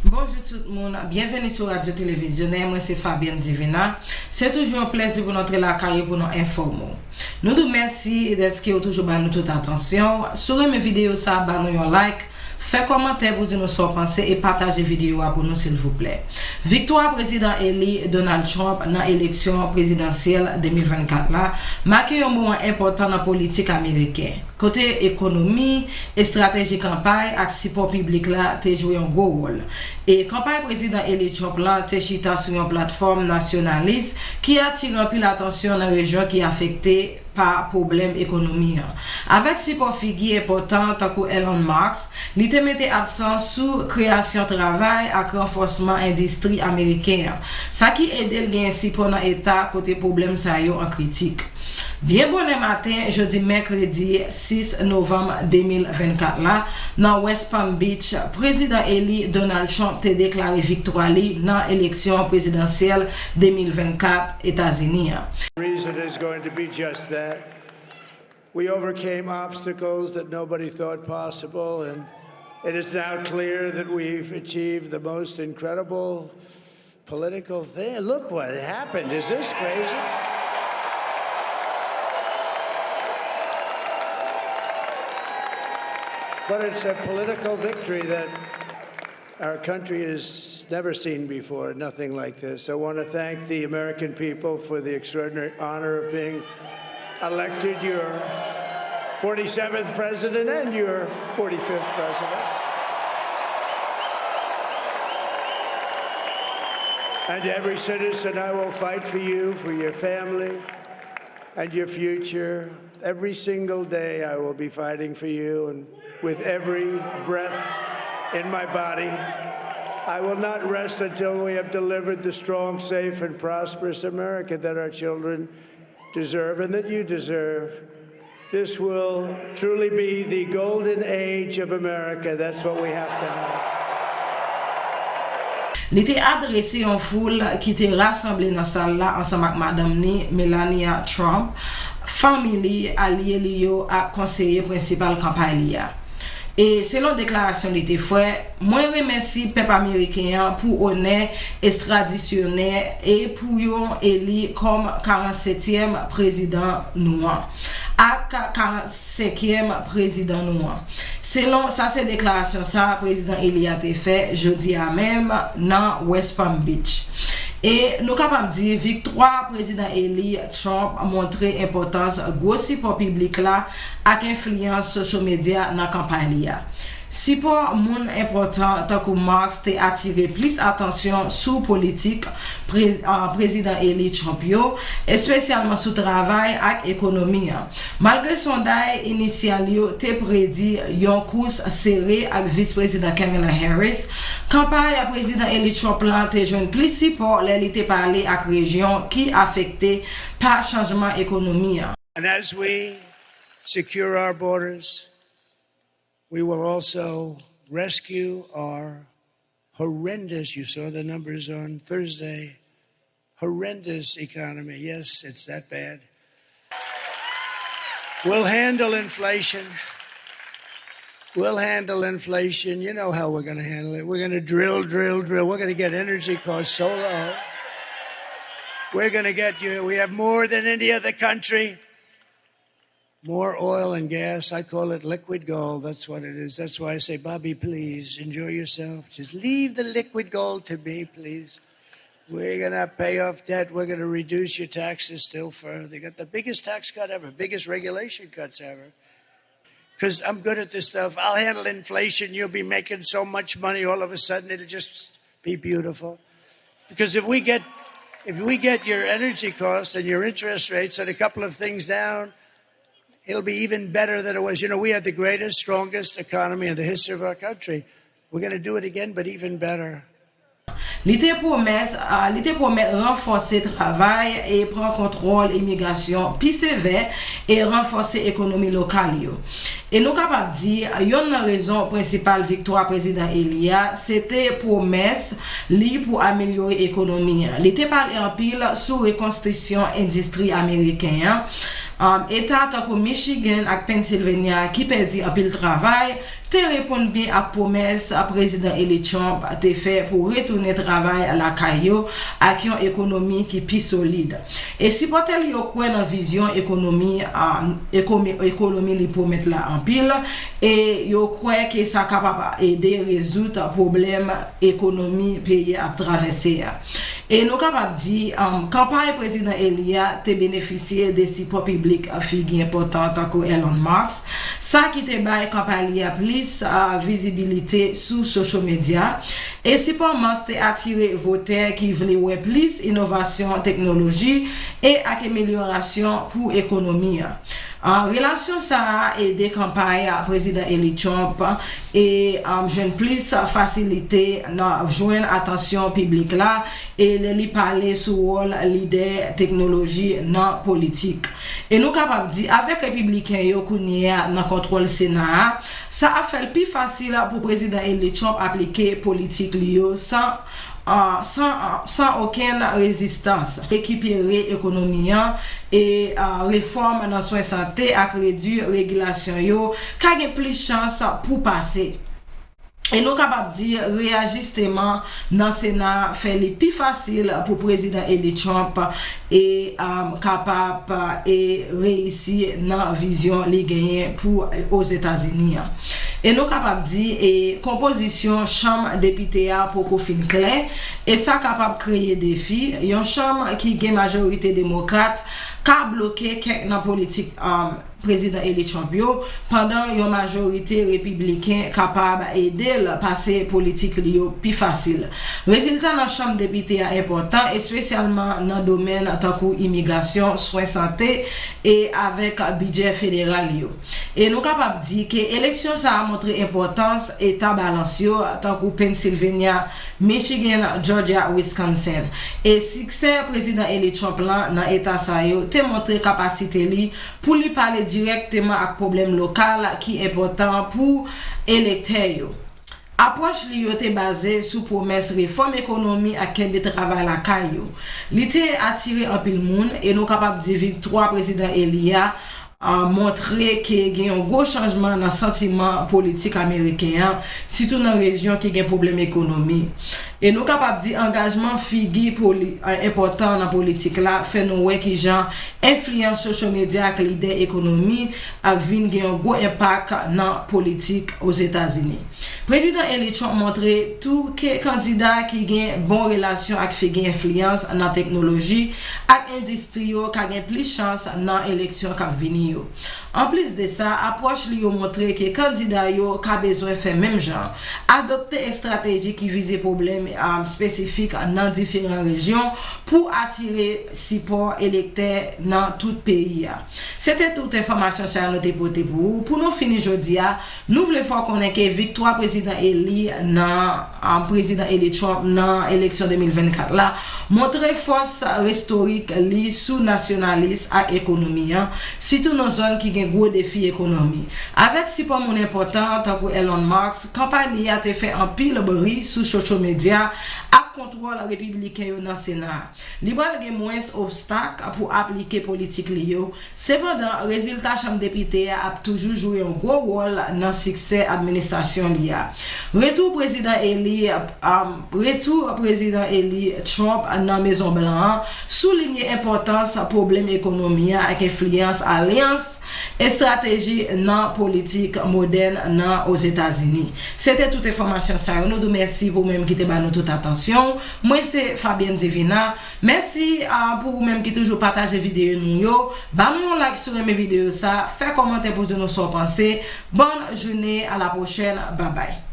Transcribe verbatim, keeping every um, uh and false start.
Bonjou tout moun, byenveni sou Radyo Televizyonè, mwen se Fabienne Divina. Se toujou yon plèzi pou n antre lakay ou pou nou enfòme w. Nou di w mèsi dèske w toujou ba nou tout atansyon w. Si w renmen videyo sa a, ba nou yon like, fè kòmantè pou di nou sa w panse e pataje videyo a pou nou silvouplè. Viktwa prezidan eli Donald Trump nan eleksyon prezidansyèl de mil vennkat la make yon moman enpòtan nan politik ameriken, kote ekonomi, estrateji kanpay ak sipò piblik la te jwe yon gwo wòl. E kanpay prezidan eli Trump lan te chita sou yon platfòm nasyonalis ki atire anpil atansyon nan rejyon ki afekte pa pwoblèm ekonomi an. Avèk sipò figi enpòtan tankou Elon Musk, li te mete aksan sou kreyasyon travay ak ranfòsman endistri ameriken an, sa ki ede l genyen sipò nan eta kote pwoblèm sa yo an kritik. Byen bonè maten jodi mèkredi sis novanm de mil vennkat la, nan West Palm Beach, prezidan eli Donald Trump te deklare viktwa li nan eleksyon prezidansyèl de mil vennkat Etazini an. Reason is going to be just that. We overcame obstacles that nobody thought possible, and it is now clear that we've achieved the most incredible political thing. Look what happened. Is this crazy? But it's a political victory that our country has never seen before, nothing like this. I want to thank the American people for the extraordinary honor of being elected your forty-seventh president and your forty-fifth president. And to every citizen, I will fight for you, for your family, and your future. Every single day, I will be fighting for you, and with every breath in my body, I will not rest until we have delivered the strong, safe, and prosperous America that our children deserve and that you deserve. This will truly be the golden age of America. That's what we have to have. Li te adrese yon foul ki te rasanble nan sal la ansanm ak madanm ni, Melania Trump, fanmi li, alye li yo ak konseye prensipal kanpay li a. E selon deklarasyon li te fè, mwen remèsi pèp ameriken an pou onè estradisyonè e pou yo eli kòm karannsetyèm prezidan nou an ak karannsenkyèm prezidan nou an. Selon sa se deklarasyon sa prezidan eli a te fè jodi a menm nan West Palm Beach. E nou kapab di viktwa prezidan eli Trump montre enpòtans gwo sipò piblik la ak enfliyans social media nan kanpay li a. Sipò moun enpòtan tankou Musk te atire plis atansyon sou politik prez- ah, prezidan eli Trump yo, espesyalman sou travay ak ekonomi an. Malgre sonday inisyal yo te predi yon kous sere ak Vis Prezidan Kamala Harris, kanpay prezidan eli Trump lan te jwenn plis sipò lè li te pale ak rejyon ki afekte pa chanjman ekonomi an. And as we secure our borders, we will also rescue our horrendous, you saw the numbers on Thursday, horrendous economy. Yes, it's that bad. We'll handle inflation. We'll handle inflation. You know how we're going to handle it. We're going to drill, drill, drill. We're going to get energy costs so low. We're going to get you, we have more than any other country. More oil and gas. I call it liquid gold. That's what it is. That's why I say, Bobby, please enjoy yourself. Just leave the liquid gold to me, please. We're going to pay off debt. We're going to reduce your taxes still further. You got the biggest tax cut ever, biggest regulation cuts ever. Because I'm good at this stuff. I'll handle inflation. You'll be making so much money all of a sudden, it'll just be beautiful. Because if we get if we get your energy costs and your interest rates and a couple of things down, it'll be even better than it was. You know, we had the greatest, strongest economy in the history of our country. We're going to do it again, but even better. Li te pwomès, ah, li te pwomèt ranfòse travay e pran kontwòl imigrasyon pi sevè e ranfòse ekonomi lokal yo. E nou kapab di, yonn nan rezon prensipal viktwa prezidan eli a, se te pwomès li pou amelyore ekonomi an. Li te pale anpil sou rekonstriksyon endistri ameriken an. Um, eta tankou Michigan ak Pennsylvania ki pèdi anpil travay, te reponn byen ak pwomès Prezidan eli Trump te fè pou retounen travay lakay yo ak yon ekonomi ki pi solid. E sipòtè li yo kwè nan vizyon ekonomi, um, ekomi-, ekonomi li pwomèt la anpil, e yo kwè ke sa kapab ede rezoud pwoblèm ekonomi peyi a ap travèse a. E nou kapab di, um, kanpay prezidan eli a te benefisye de sipò piblik figi enpòtan tankou Elon Musk, sa ki te bay kanpay li a plis, uh, vizibilite sou social media. E sipò Musk te atire votè ki vle wè plis inovasyon teknoloji e ak amelyorasyon pou ekonomi an. Ah, relasyon sa a ede kanpay a prezidan eli Trump e, um, jwenn plis fasilite nan jwenn atansyon piblik la e lè li pale sou wòl lidè teknoloji nan politik. E nou kapab di, avèk repibliken yo kounye a nan kontwòl Sena a, sa ap fè l pi fasil pou prezidan eli Trump aplike politik li yo san, ah, san, ah, san okenn rezistans, rekipere ekonomi an e, ah, refòm nan swen sante ak redui regilasyon yo ka gen plis chans pou pase. E nou kapab di reyajisteman nan Sena a fè li pi fasil pou prezidan eli Trump e, um, kapab, e reyisi nan vizyon li genyen pou Ozetazini an. E nou kapab di, e konpozisyon chanm depite a poko fin klè, e sa kapab kreye defi. Yon chanm ki gen majorite demokrat ka bloke kèk nan politik, um, prezidan eli Trump yo, pandan yon majorite repibliken kapab ede l pase politik li yo pi fasil. Rezilta nan chanm depite a enpòtan, espesyalman nan domèn tankou imigrasyon, swen sante e avèk bidjè federal yo. E nou kapab di ke eleksyon sa a montre enpòtans eta balans yo, tankou Pennsylvania, Michigan, Georgia, Wisconsin. E siksè prezidan eli Trump lan nan eta sa yo te montre kapasite li pou li pale dirèkteman ak pwoblèm lokal ki enpòtan pou elektè yo. Apwòch li yo te baze sou pwomès refòm ekonomi ak kenbe travay lakay yo. Li te atire anpil moun, e nou kapab di viktwa prezidan eli a, a, montre ke gen yon gwo chanjman nan santiman politik ameriken an, sitou nan rejyon ki gen pwoblèm ekonomi. E nou kapab di angajman figi poli-, a, enpòtan nan politik la fè nou wè kijan enfliyans social media ak lidè ekonomi ap vin gen yon gwo enpak nan politik Ozetazini. Prezidan eli Trump montre tou ke kandida ki gen bon relasyon ak figi enfliyans nan teknoloji ak endistri yo ka gen plis chans nan eleksyon k ap vini yo. Anplis de sa, apwòch li yo montre ke kandida yo ka bezwen fè menm jan, adopte estrateji ki vize pwoblèm, um, espesifik nan diferan rejyon pou atire sipò elektè nan tout peyi a. Se te tout enfòmasyon sa yo nou te pote pou ou. Pou nou fini jodi a, nou vle fè w konnen ke viktwa prezidan eli nan, a, prezidan eli Trump nan eleksyon de mil vennkat la montre fòs restorik li sou nasyonalis ak ekonomi an, sitou nan zòn ki gen gwo defi ekonomi. Avèk sipò moun enpòtan tankou Elon Musk, kanpay li a te fè anpil bri sou social media ak kontwòl repibliken yo nan Sena a. Li pral gen mwens obstak pou aplike politik li yo. Sepandan, rezilta Chanm Depite a ap toujou jwe yon gwo wòl nan siksè administrasyon li a. Retou prezidan eli, um, retou prezidan eli Trump nan Mezon Blan an soulinye enpòtans pwoblèm ekonomi an ak enfliyans alyans estrateji nan politik modèn nan Ozetazini. Se te tout enfòmasyon sa yo. Nou di w mèsi pou ou menm ki te ba nou tout atansyon. Mwen se Fabienne Divina. Mèsi, a, pou ou menm ki toujou pataje videyo nou yo. Ba nou yon like si w renmen videyo sa. Fè kòmantè pou di nou sa w panse. Bòn jounen, a la pwochèn. Babay.